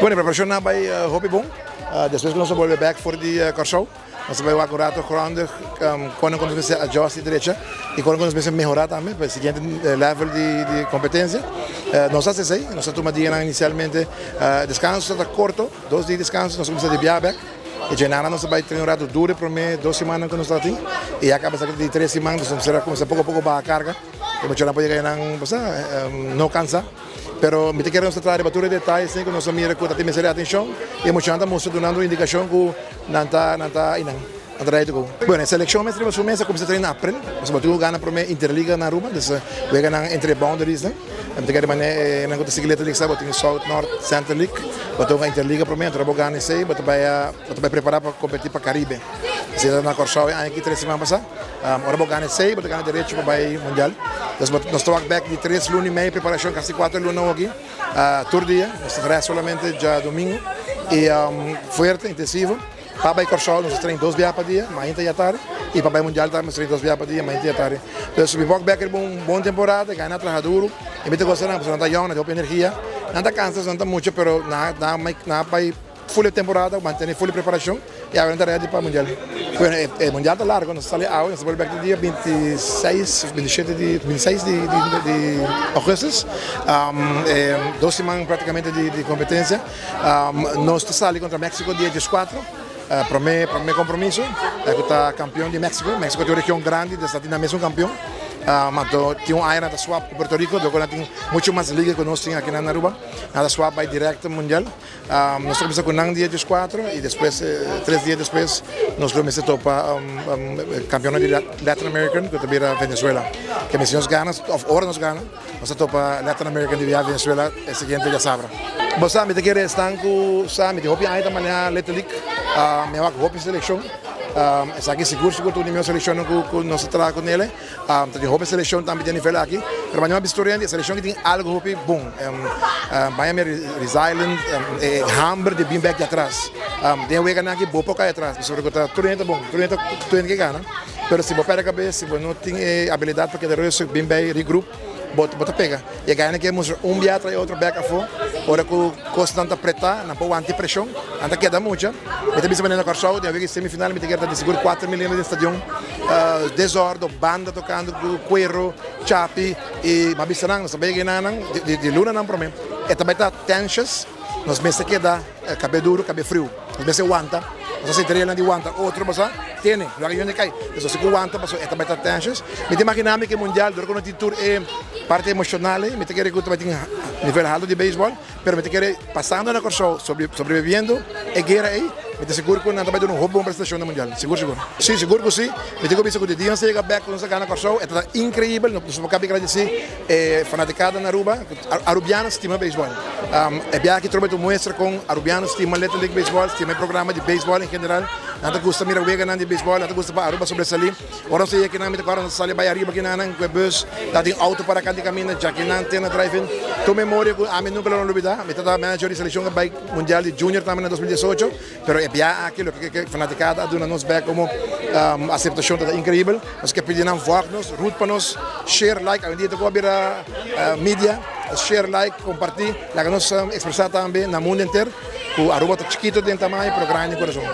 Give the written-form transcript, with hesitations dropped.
Bueno, e preparashon a bai hopi bon. Despues ku nos a bolbe bek for di Kòrsou, nos a bai wak un rato grondig kon ku nos mester adjust i drecha i kon ku nos mester mehorá tambe pa e siguiente level di kompetensia. Nos a hasi esei, nos a tuma dianan inisialmente deskanso ta korto, dos dia di deskanso, nos a kuminsá di biaha bek. E djenana nos a bai train un rato duro e promé dos simannan ku nos ta tin i ya kaba esaki di tres siman, nos a mester a kuminsá poko poko baha karga. E muchanan por yega einan bo sa no kansa. Pero mi ta kere nos ta traha riba tur e detayesnan ku nos a mira ku ta tin mester di atenshon i e muchanan ta mustra dunando indikashon ku nan ta nan ta einan, nan ta ready to go. Bueno, e selekshon mes riba su mes a kuminsá train na aprel, pasobra bo tin ku gana promé interliga na Aruba, dus weganan entre e boundariesnan. Mi ta kere manera e nan ku ta sigui Little League sa bo tin South, North, Center League, bo ta hunga interliga promé, anto ora bo gana esei bo ta bai bo ta bai prepará pa kompetí pa Karibe. Esei ta na Kòrsou e aña aki tres siman pasá. Ora bo gana esei bo ta gana derecho pa bai mundial. Dus bo nos ta wak bek di tres luna i mei preparashon kasi kuater luna awoki tur dia. Nos ta rèst solamente djadumingu i fuerte, intensivo. Pa bai Kòrsou nos ta train dos biaha pa dia, mainta i atardi. I pa bai mundial tambe nos ta train dos biaha pa dia, mainta i atardi. Dus mi wak bek riba un bon temporada, gana traha duru. I mi ta gosa nan pasobra nan ta yòn, nan tin hopi energia. Nan ta kansa, nan ta mucha pero nan nan a bai. Full e temporada, mantene full e preparacion y awe nan ta ready pa mundial. Bueno, e mundial ta largo, nos ta sali awe, nos ta bolbe bek di dia 26, 27 di, 26 di, di, di augustus. E dos siman practicamente di, di competencia. Nos ta sali contra Mexico dia 14, prome, prome compromiso, cu ta campeon di Mexico. Mexico tin un region grandi, dus ta tin nan mesun campeon. Anto tin un aña nan ta swap cu Puerto Rico, dor cu nan tin mucho mas liga cu nos tin aki na Aruba. Nan ta swap bay directo mundial. Nos ta kuminsá ku nan dia dieskuatro i despues tres dia despues nos lo mester topa kampionnan di Latin American ku ta bira Venezuela. Ke mester nos gana òf ora nos gana nos ta topa Latin American di bia Venezuela e siguiente djasabra. Bo sa mi ta kere esnan ku sa mi tin hopi aña ta manehá Little League mi a wak hopi selekshon esaki sigur sigur ta un di mihó selekshonnan ku nos a traha kunele. Ta tin hopi seleccion tambe den nivel aki, pero manera mi a bisto rende e seleccion aki tin algo hopi bon. Baña mi resilient, e hamber di bin bek di atras. Den e weganan aki bo por kai atras, pasobra ku ta tur hende ta bon, tur hende tur hende ke gana. Pero si bo perde kabes, si bo no tin e abilidat pa keda rustig, bin bay, regroup, bo bo ta pega. E gana ke mustra un bia tras e otro bek afo, ora ku kosnan ta pretá, nan por wanta e preshon, nan ta keda mucha. Mi ta bisa manera na Kòrsou, den wega di semifinal mi ta kere ta di sigur 4 mil hende den stadion. Desordo, banda tocando cu cuero, chapi y m'a bisa nan, nos ta bay gana nan di luna nan prome. E ta bay ta tensious, nos mester keda cabe duro, cabe friu. Nos mester wanta, nos a sinti reelnan di wanta otro pasobra tene, lo ke yende cay. Nos a si cu wanta pasobra e ta bay ta tensious. Mi ta imagina mi cu e mundial dor cu no tin tur e parti emocional ey, mi ta kere cu ta bay tin nivel halto di baseball. Pero mi ta kere pasando na Kòrsou, sobreviviendo e guera ei, mi ta sigur ku nan ta bai duna un hopi bon presentashon na mundial. Sigur sigur. Sí, sigur ku sí. Mi tin ku bisa ku di dia nos a yega bèk ku nos a gana Kòrsou, e ta inkreibel. Nos por kabi gradisí e fanatikada na Aruba. Arubiano stima beisbòl. E biaha aki trobe ta un muestra kon arubiano stima Little League Baseball, stima e programa di beisbòl en general. Nan ta gusta mira weganan di beisbòl, nan ta gusta pa Aruba sobresalí. Ora nos ta yega kinan mi ta kòrda nos ta sali bai ariba kinan ku e bus ta tin outo para kant di kaminda djakinan te na drive-in. Tur memoria ku ami nunka lo no lubida. Mi tabata manager di selekshon ku bai mundial di junior tambe na 2018, pero e biaha aki loke ke fanatikada a duna nos bek komo aseptashon tabata inkreibel. Nos ke pidi nan vòg nos, root pa nos, share, like. Awendia ta ku a bira media, share, like, kompartí. Laga nos ekspresá tambe na mundu henter ku Aruba ta chikito den tamaño pero grandi den kurason.